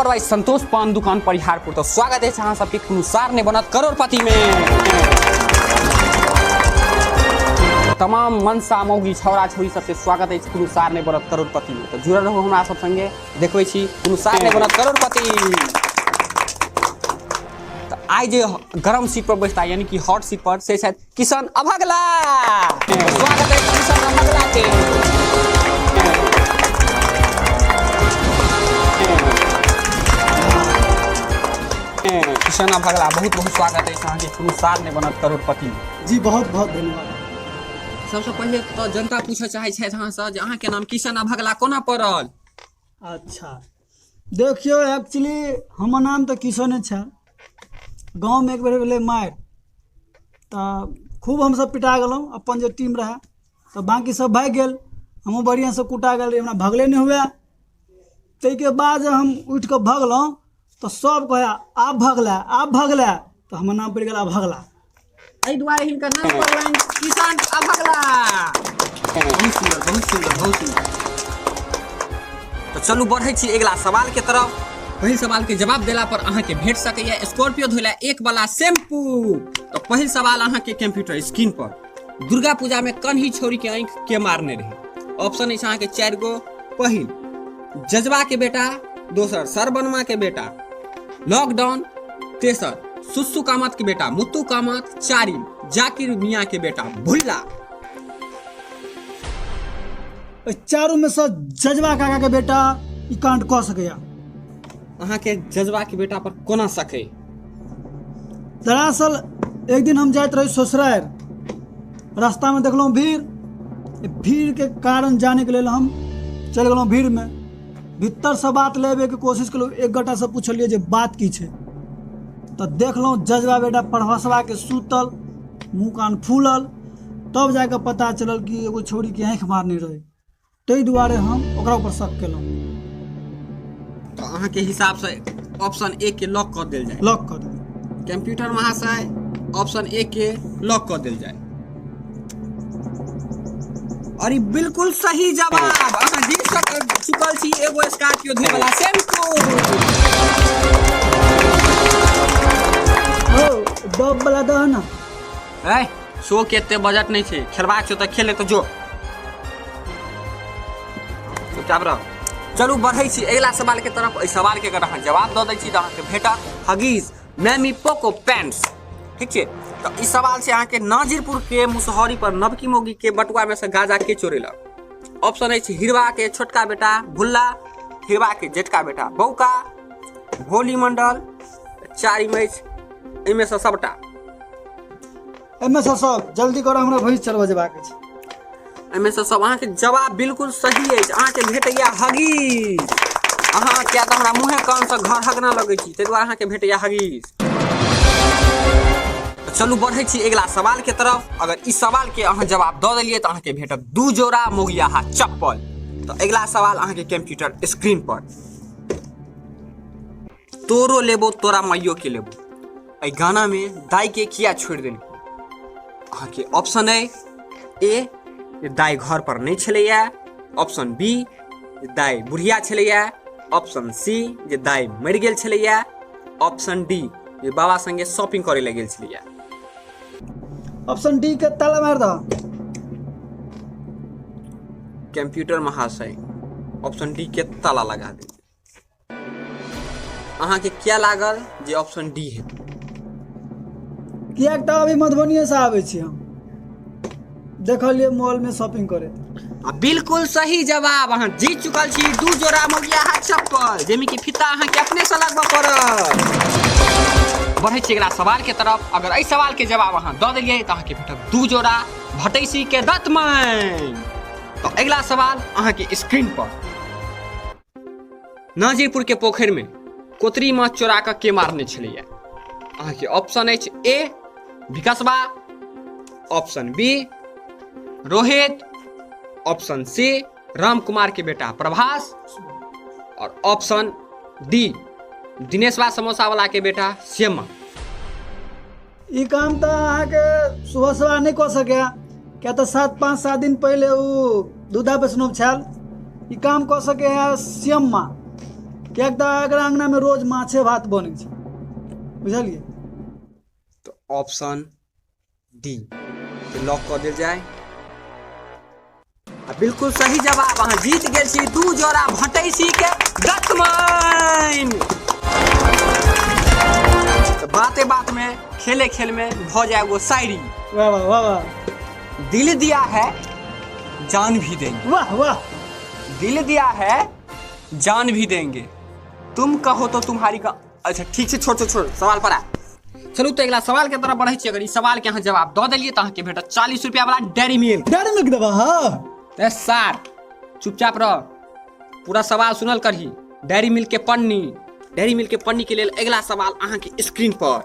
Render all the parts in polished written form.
Power बाई संतोष पान दुकान परिहारपुर। तो स्वागत है अहाँ सबके कोनो सार नहीं बनत करोड़पति में। तमाम मनसा मौगी छौड़ा छौड़ी सबके स्वागत है कोनो सार नहीं बनत करोड़पति में। तो जुड़ल रहू हमरा सब संगे, देखबै छी कोनो सार नहीं बनत करोड़पति। तो आइ जे गरम सीट पर बैसता यानी कि हॉट सीट पर से छथि किशन अभगला। स्वागत है किशन अभगला के। किशन अभगला बहुत बहुत स्वागत है अहाँके कोनो सार नहीं बनत करोड़पति में। जी बहुत बहुत धन्यवाद। सबसे पहिले तो जनता पूछऽ चाहै छथि अहाँसँ जे अहाँके नाम किशन अभगला कोना पड़ल? अच्छा देखियौ, एक्चुअली हमर नाम तऽ किशने छै। गाँवमे एक बेर भेलै मारि तऽ खूब हमसब पिटा गेलहुँ, अपन जे टीम रहए तऽ बाँकी सब भागि गेल, हमहूँ बढ़िआँसँ कुटा गेल रही, हमरा भगले नहि हुए। ताहिके बाद हम उठिकऽ भगलहुँ तऽ सब कहै आब भगला आब भगला, तऽ हमर नाम पड़ि गेल अभगला। एहि दुआरे हिनकर नाम पड़लनि किशन अभगला। बहुत सुंदर बहुत सुंदर बहुत सुंदर। तो चलू बढ़ै छी अगिला सवाल के तरफ। पहिल सवाल के जवाब देला पर अहाँके भेट सकैया स्कॉर्पियो धोला एक वाला शैम्पू। तो पहिल सवाल अहाँके कंप्यूटर स्क्रीन पर, दुर्गा पूजा में कन्ही छौरी के आँखि के मारने रहे? ऑप्शन अछि अहाँके 4 गो। पहिल जजबा के बेटा, दोसर सरबनमा के बेटा लॉकडाउन, तेसर सुस्सू कामत के बेटा मुत्तू कामत, चारिम जाकिर मियाँ के बेटा भुल्ला। चारू में से जजबा काका के बेटा ई कांड कऽ सकैया। अहाँके जजबा के बेटा पर कोना सकै? दरअसल एक दिन हम जाइत रही ससुरारि, रास्ता में देखलहुँ भीड़, भीड़ के कारण जाने के लेल हम चलि गेलहुँ भीड़ में। भीतर से बात लेबे के कोशिश केलहुँ, एक गोटा से पुछलियै जे बात की छै, तऽ देखलहुँ जजबा बेटा परभसवा के सुतल, मुँह कान फूलल। तब जाके पता चलल कि एगो छौड़ी के आँखि मारने रहै, ताहि दुआरे हम ओकरा ऊपर शक केलहुँ। तऽ अहाँके हिसाब से ऑप्शन ए के लॉक कऽ देल जाय? लॉक कऽ देल। कंप्यूटर महाशय ऑप्शन ए के लॉक कऽ देल जाय। और ई बिल्कुल सही जवाब, अहाँ जीत चुकल छी एगो स्कॉर्पियो धोए वाला शैम्पू। हो डब वाला दह ना। ए शो के एते बजट नहीं छै, खेलबाक छौ तऽ खेले तऽ जो, चुपचाप रह। चलू बढ़ै छी अगिला सवाल के तरफ। एहि सवाल के अगर अहाँ जवाब दऽ दै छी तऽ अहाँके भेटत हगीज मैमी पोको पैंट्स। ठीक छै, तऽ ई सवाल छै अहाँके नाजिरपुर के मुसहरी पर नवकी मौगी के बटुआ में से गाजा के चोरेलक? ऑप्शन अछि हिरवा के छोटका बेटा भुल्ला, हिरवा के जेठका बेटा बौका, भोली मंडल, चारिम अछि एहिमे से सबटा। एहिमे से सब, जल्दी करो हमरा भैंस चरबऽ जेबाक अछि। एहिमे से सब। अहाँके जवाब बिल्कुल सही अछि, अहाँके भेटैया हगीज। अहाँ किया तऽ हमरा मुँहे कानसँ घर हगना लगै छी, ताहि दुआरे अहाँके भेटैया हगीज। चलू बढ़ै छी अगिला सवाल के तरफ। अगर ई सवाल के अहाँ जवाब दऽ देलियै तऽ अहाँके भेटत 2 जोड़ा मोगियाहा चप्पल। तऽ अगिला सवाल अहाँके कंप्यूटर स्क्रीन पर, तोरो लेबो तोरा माइयो के लेबो एहि गाना में दाई के किया छोड़ि देलकै? अहाँके ऑप्शन अइ ए जे दाई घर पर नहि छलैया, ऑप्शन बी जे दाई बुढ़िया छलैया, ऑप्शन सी जे दाई मरि गेल छलैया, ऑप्शन डी जे बाबा संगे शॉपिंग करे लए गेल छलैया। ऑप्शन डी के ताला मारि दह। कंप्यूटर महाशय ऑप्शन डी के ताला लगा दे। अहाँके किया लागल जे ऑप्शन डी हेतै? किएक तऽ अभी मधुबनीएसँ आबै छी हम, देखलियै मॉलमे शॉपिंग करैत। आ बिल्कुल सही जवाब, अहाँ जीत चुकल छी 2 जोड़ा मोगियाहा चप्पल, जाहिमे कि फीता अहाँके अपने से लगबऽ पड़त। बढ़ै छी अगिला सवाल के तरफ। अगर एहि सवाल के जवाब अहाँ दऽ देलियै तऽ अहाँके भेटत 2 जोड़ा भटैसी के दतमैन। तऽ अगिला सवाल अहाँके स्क्रीन पर, नाजीरपुर के पोखरि में कोतरी माछ चोरा कऽ के मारने छलैया? अहाँके ऑप्शन अछि ए विकसबा, option B Rohit, option C Ram Kumar के बेटा प्रभास, और ऑप्शन डी दिनेशवा समोसा वाला के बेटा श्यामा। ई काम तऽ अहाँके सुबह सुबह नहि कऽ सकैया, किया तऽ 5-7 दिन पहिले ओ दूधा वैष्णव छल। ई काम कऽ सकैया श्यामा, किएक तऽ एकरा अङ्गनामे रोज माछे भात बनै छै, बुझलियै? तऽ ऑप्शन डी के लॉक कऽ देल जाय आ बिल्कुल सही जवाब। अहाँ जीत गेल छी 2 जोड़ा भटैसी के दतमैन। तऽ बाते बात में खेले खेल में भऽ जाय एगो शायरी। वाह वाह वाह वाह। दिल दिया है जान भी देंगे। वाह वाह। दिल दिया है जान भी देंगे, तुम कहो तो तुम्हारी का। अच्छा ठीक छै, छोड़ छोड़ छोड़, सवाल पर आ। चलू तऽ अगिला सवाल के तरफ बढ़ै छी। अगर ई सवाल के अहाँ जवाब दऽ देलियै तऽ अहाँके भेटत 40 रुपया वाला डेयरी मिल्क। डेयरी मिल्क देबह? हाँ। ए सार, चुपचाप रह, पूरा सवाल सुनल करही। डेयरी मिल्क के पन्नी, डेयरी मिल्क के पन्नी के लेल अगिला सवाल अहाँके स्क्रीन पर।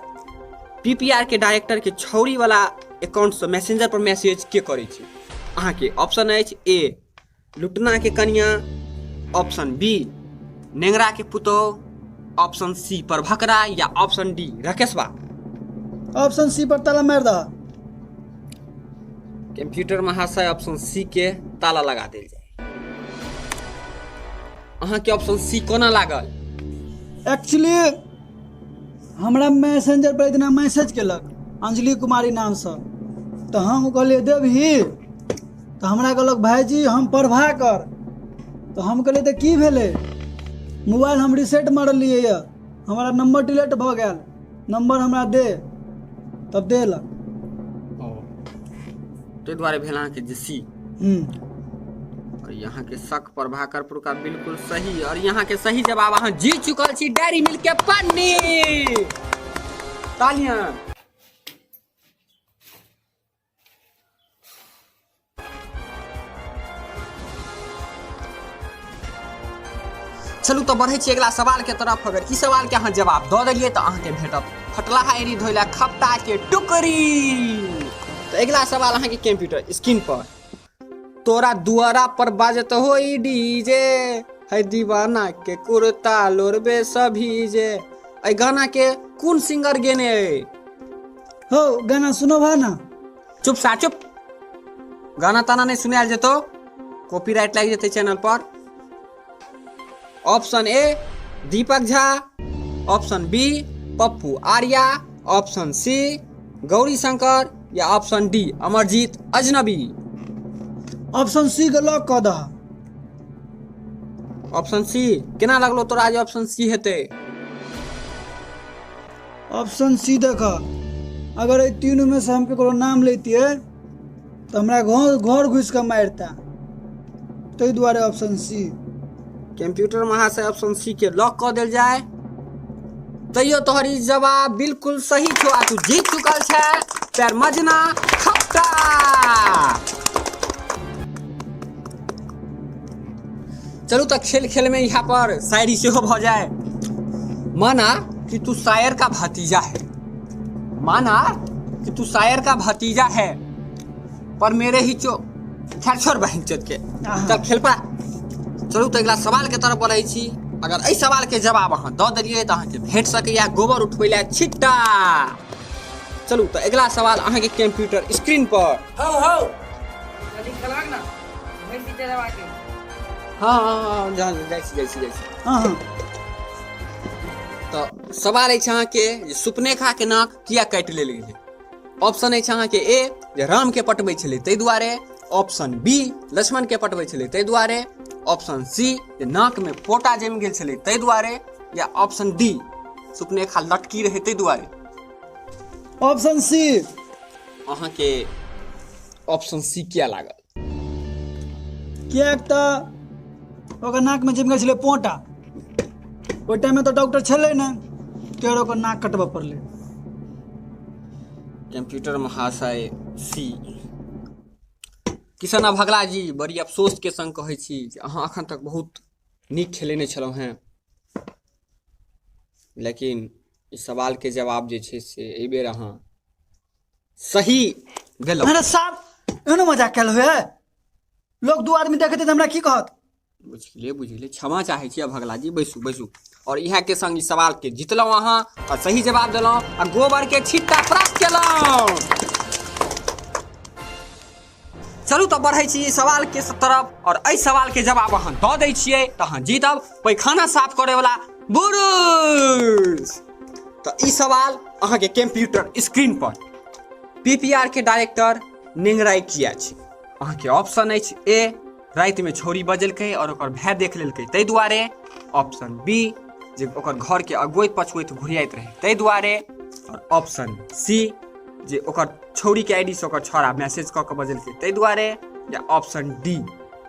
पीपीआर के डायरेक्टर के छौरी वाला अकाउंट से मैसेंजर पर मैसेज के करै छै? अहाँके ऑप्शन अछि ए लुटना के कनिया, ऑप्शन बी नेंगरा के पुतोह, ऑप्शन सी पर भकरा या ऑप्शन डी राकेशवा। ऑप्शन सी पर ताला मारि दह। कंप्यूटर महाशय ऑप्शन सी के ताला लगा देल जाय। अहाँके ऑप्शन सी कोना लागल? एक्चुअली हमरा मैसेंजर पर एक दिना मैसेज केलक अंजलि कुमारी नामसँ, तऽ हम कहलियै देबही? तऽ हमरा कहलक भाइजी हम प्रभाकर। तऽ हम कहलियै तऽ की भेलै? मोबाइल हम रिसेट मारलियै यऽ, हमरा नंबर डिलीट भऽ गेल, नंबर हमरा दे, तब देलक। ताहि दुआरे भेल अहाँके जे सी। और यहाँ के शक प्रभाकर पुरका बिल्कुल सही, और यहाँ के सही जवाब अहाँ जीत चुकल छी डेयरी मिल्क के पन्नी। तालियां। चलू तऽ बढ़ै छी अगिला सवाल के तरफ। अगर ई सवाल के अहाँ जवाब दऽ देलियै तऽ अहाँके भेटत फटलाहा एड़ी धोइला खपटा के टुकड़ी। तऽ अगिला सवाल अहाँके कंप्यूटर स्क्रीन पर। तोरा दुआरा पर बाजत हो ई डीजे, है दीवाना के कुर्ता लोरबे सभी जे, एहि गाना के कोन सिंगर गेने अइ? हो गाना सुनो भा ना। चुप सा चुप, गाना ताना नहीं सुनायल जेतो, कॉपीराइट लागि जेतै channel per. Option A Deepak Jha, option B Pappu Arya, option C Gauri Shankar या ऑप्शन डी अमरजीत अजनबी। ऑप्शन सी के लॉक कऽ दह। ऑप्शन सी केना लगलो तोरा जे ऑप्शन सी हेतै? ऑप्शन सी देख, अगर एहि तीनू में से हम ककरो नाम लैतियै तऽ हमरा घर घर घुसि कऽ मारिता, ताहि दुआरे ऑप्शन सी। कंप्यूटर महाशय ऑप्शन सी के लॉक कऽ देल जाय। तैयो तोहर ई जवाब बिल्कुल सही छौ आ तू जीत चुकल छै पैर मजना खपटा। चलू तऽ खेल खेल में यहाँ पर शायरी सेहो भऽ जाय। माना कि तू शायर का भतीजा है, माना कि तू शायर का भतीजा है, पर मेरे ही चो खैर छोड़ बहन चोद के, चल खेल पा। चलू तऽ अगिला सवाल के तरफ बढ़ै छी। अगर एहि सवाल के जवाब अहाँ दऽ देलियै तऽ अहाँके भेट सकैया गोबर उठबै लए छिट्टा। चलू तऽ अगिला सवाल अहाँके कंप्यूटर स्क्रीन पर। हौ हौ कनी खेलबक ना भैंसी चरेबा के। हाँ हाँ हाँ, जाइ छी जाइ छी जाइ छी। हाँ हाँ। तऽ सवाल अछि अहाँके जे सुपनेखा के नाक किया काटि लेल गेलै? ऑप्शन अछि अहाँके ए जे राम के पटबै छलै ताहि दुआरे, ऑप्शन बी लक्ष्मण के पटबै छलै ताहि दुआरे, ऑप्शन सी जे नाक में पोटा जमि गेल छलै ताहि दुआरे, या ऑप्शन डी सुपनेखा लटकी रहै ताहि दुआरे। Option C. अहाँके ऑप्शन सी किया लागल? किएक तऽ ओकर नाकमे जमि गेल छलै पोटा, ओहि टाइममे तऽ डॉक्टर छलै नहि, फेर ओकर नाक कटबऽ पड़लै। कंप्यूटर महाशय सी। किशन अभगला जी, बड़ी अफसोस के संग कहै छी जे अहाँ अखन तक बहुत नीक खेलेने छलहुँ हेँ, लेकिन ई सवाल के जवाब जे छै से एहि बेर अहाँ सही देलहुँ। अरे साहब, एहनो मजाक कयल हुए? लोग दू आदमी देखैत तऽ हमरा की कहत? बुझलियै बुझलियै, क्षमा चाहै छी अभगला जी, बैसू बैसू। और इएह के संग ई सवाल के जीतलहुँ अहाँ और सही जवाब देलहुँ आ गोबर के छिट्टा प्राप्त केलहुँ। चलू। चलू तऽ बढ़ै छी सवाल के तरफ और एहि सवाल के जवाब अहाँ दऽ दै छियै तऽ अहाँ जीतब पैखाना साफ करे वाला बुरुस। तऽ ई सवाल अहाँके कंप्यूटर स्क्रीन पर पीपीआर के डायरेक्टर नेंगराई किया छै? अहाँके ऑप्शन अछि ए रातिमे छौड़ी बजेलकै और ओकर भाय देख लेलकै ताहि दुआरे, ऑप्शन बी जे ओकर घरके अगुैत पछुैत घुरियाइत रहै ताहि दुआरे, और ऑप्शन सी जे ओकर छौड़ीके I D से ओकर छौड़ा मैसेज कऽ के बजेलकै ताहि दुआरे, या ऑप्शन डी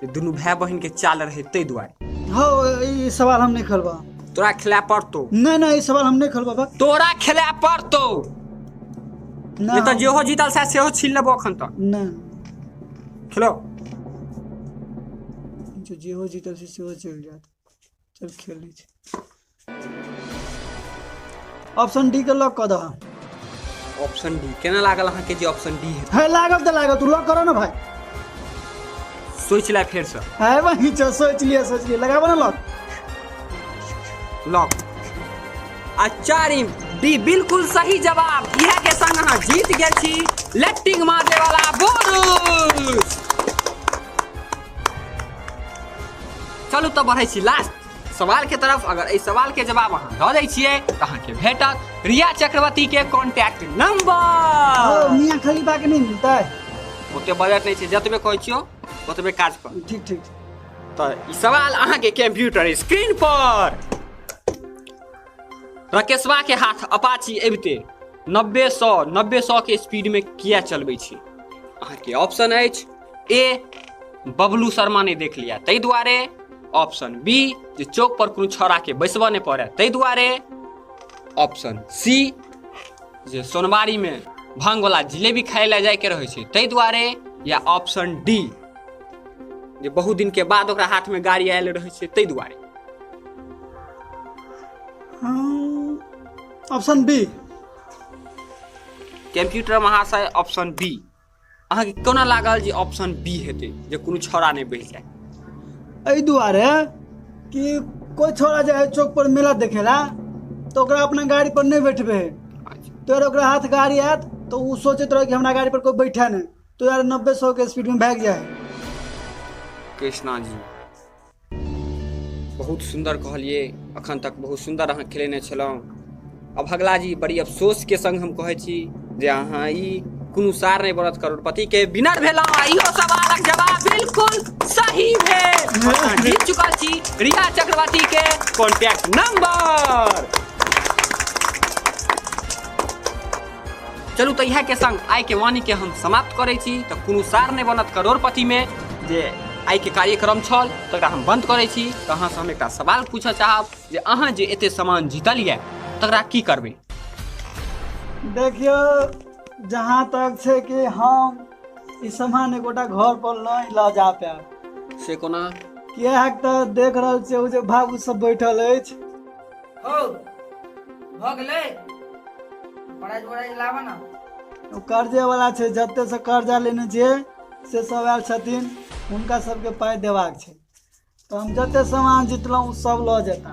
जे दुनू भाय बहिनके चाल रहै ताहि दुआरे। हौ, ई सवाल हम नहि खेलबा। तोरा खेलाय पड़तौ। नहीं नहीं, ई सवाल हम नहि खेलबा बा। तोरा खेलाय पड़तौ। नहि। तऽ जेहो जीतल सएह सेहो छीन लेबो अखन तक। नहि। खेलो। जो जेहो जीतल छै सेहो चलि जायत। चल खेल लै छी। ऑप्शन डी के लॉक कऽ दह। ऑप्शन डी केना लागल अहाँके जे ऑप्शन डी है? है लागल तऽ लागल, तू लॉक करो ना भाई। सोचि ले फेरसँ। है वही चल, सोच लिया सोच लिया, लगाबो ना लॉक। लॉक आ चारिम डी बिल्कुल सही जवाब। इएह के संग अहाँ जीत गेल छी लेट्रिन माजे वाला बोनस। चलू तऽ बढ़ै छी लास्ट सवाल के तरफ। अगर एहि सवाल के जवाब अहाँ दऽ दै छियै तऽ अहाँके भेटत रिया चक्रवर्ती के कॉन्टैक्ट नंबर। मियाँ खलीफा के नहीं मिलता है? ओते बजट नहीं छै, जतबे कहै छियौ ओतबे काज कर। ठीक ठीक। तऽ ई सवाल अहाँके कंप्यूटर स्क्रीन पर। राकेशवा के हाथ अपाची अबिते 90 100 के स्पीड में किया चलबै छी? अहाँके ऑप्शन अछि ए बबलू शर्मा नहि देख लिया ताहि दुआरे, ऑप्शन बी जे चौक पर कोनो छौड़ाके बैसबऽ नहि पड़े ताहि दुआरे, ऑप्शन सी जे सोनबारीमे भांगवला जिलेबी खाय लए जायके रहै छै ताहि दुआरे, या ऑप्शन डी जे बहुत दिनके बाद ओकरा हाथमे गाड़ी आयल रहै छै ताहि दुआरे। Option B. कंप्यूटर महाशय, ऑप्शन बी अहाँके कोना लागल जे ऑप्शन बी हेतै जे कोनो छौड़ा नहि बैस जाय? एहि दुआरे कि कोइ छोड़ा जाइ है चौक पर मेला देखेला तऽ ओकरा अपना गाड़ी पर नहि बैठबे है। तो यार ओकरा हाथ गाड़ी आयत तऽ ओ सोचैत रहे कि हमरा गाड़ी पर कोइ बैठे नहि, तो यार 90 100 के स्पीड में भागि जाए। कृष्णा जी, बहुत सुन्दर कहलियै। अखन तक बहुत सुन्दर अहाँ खेलेने छलहुँ। अभगला जी, बड़ी अफसोसके संग हम कहै छी जे अहाँ ई कोनो सार नहि बनत करोड़पति के विनर भेलहुँ आ इहो सवालक जवाब बिल्कुल सही भेल। अहाँ जीत चुकल छी रिया चक्रवर्ती के कॉन्टैक्ट नंबर। चलू तऽ इएह के संग आइ के वाणी के हम समाप्त करै छी। तऽ कोनो सार नहि बनत करोड़पतिमे जे आइ के कार्यक्रम छल तकरा हम बंद करै छी। तऽ अहाँसँ हम एकटा सवाल पूछऽ चाहब जे अहाँ जे एते सामान जीतल यऽ तकरा की करबै? देखियौ, जहाँ तक छै कि हम ई सामान एकोटा घर पर नहि लऽ जा पायब। से कोना? किएक तऽ देख रहल छियै ओ जे बाबू सब बैठल अछि। हौ, भऽ गेलै, पढ़ाइ पढ़ाइ लाबऽ ने। ओ कर्जे वाला छै, जते से कर्जा लेने छियै से सब आयल छथिन, हुनका सबके पाइ देबाक छै। तऽ हम जते सामान जितलहुँ सब लऽ जेता,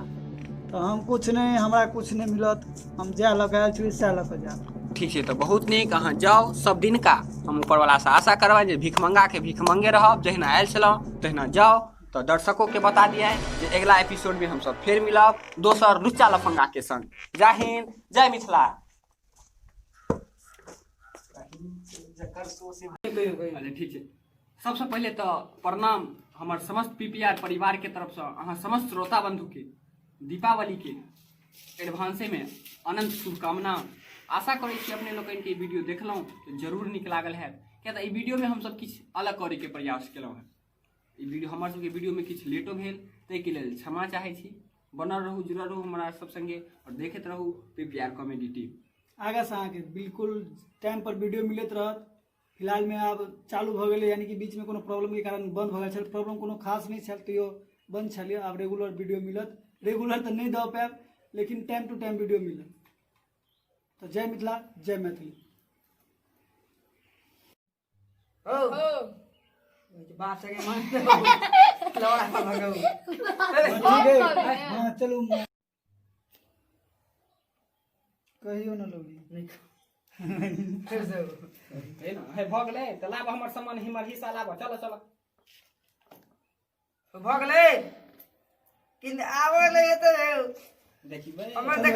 तऽ हम कुछ नहि, हमरा कुछ नहि मिलत। हम जएह लऽ कऽ आयल छी सएह लऽ कऽ जायब। ठीक छै, तऽ बहुत नीक, अहाँ जाउ सब दिनका। हम ऊपरवलासँ आशा करबै जे भिखमंगाके भिखमंगे रहब, जहिना आयल छलहुँ तहिना जाउ। तऽ दर्शकोके बता दिए जे अगिला एपिसोडमे हमसब फेर मिलब दोसर लुच्चा लफंगाके संग। जय हिंद, जय मिथिला। अच्छा ठीक छै। सबसँ पहिले तऽ प्रणाम हमर समस्त पीपीआर परिवारके तरफसँ अहाँ समस्त श्रोता बंधुके दीपावलीके एडवांसेमे अनंत शुभकामना। आशा करै छी अपने लोकनिके ई वीडियो देखलहुँ तऽ जरूर नीक लागल हैत, किया तऽ ई वीडियोमे हमसब किछु अलग करैके प्रयास केलहुँ हेँ। ई वीडियो हमर सबके वीडियोमे किछु लेटो भेल ताहिके लेल क्षमा चाहै छी। बनल रहू, जुड़ल रहू हमरा सब संगे और देखैत रहू पीपीआर कॉमेडी टीम। आगासँ अहाँके बिल्कुल टाइम पर वीडियो मिलैत रहत। फिलहालमे आब चालू भऽ गेलै, यानी कि बीचमे कोनो प्रॉब्लमके कारण बन्द भऽ गेल छल। प्रॉब्लम कोनो खास नहि छल, तैयो बन्द छलै। आब रेगुलर वीडियो मिलत। रेगुलर तऽ नहि दऽ पायब, लेकिन टाइम टू टाइम वीडियो मिलत। तऽ जय मिथिला, जय मैथिली। हौ, बाप सके मानते लौड़ा पर भगाऊ। ठीक है, हाँ चलू, कहियो ना लोगी। नहीं। फेर से। हे ना हे, भऽ गेलै तऽ लाब हमर सामान, हमर हिस्सा लाब, चलो चलो। भऽ गेलै कि आबै नहि एतै? देखिबै। हमर देख।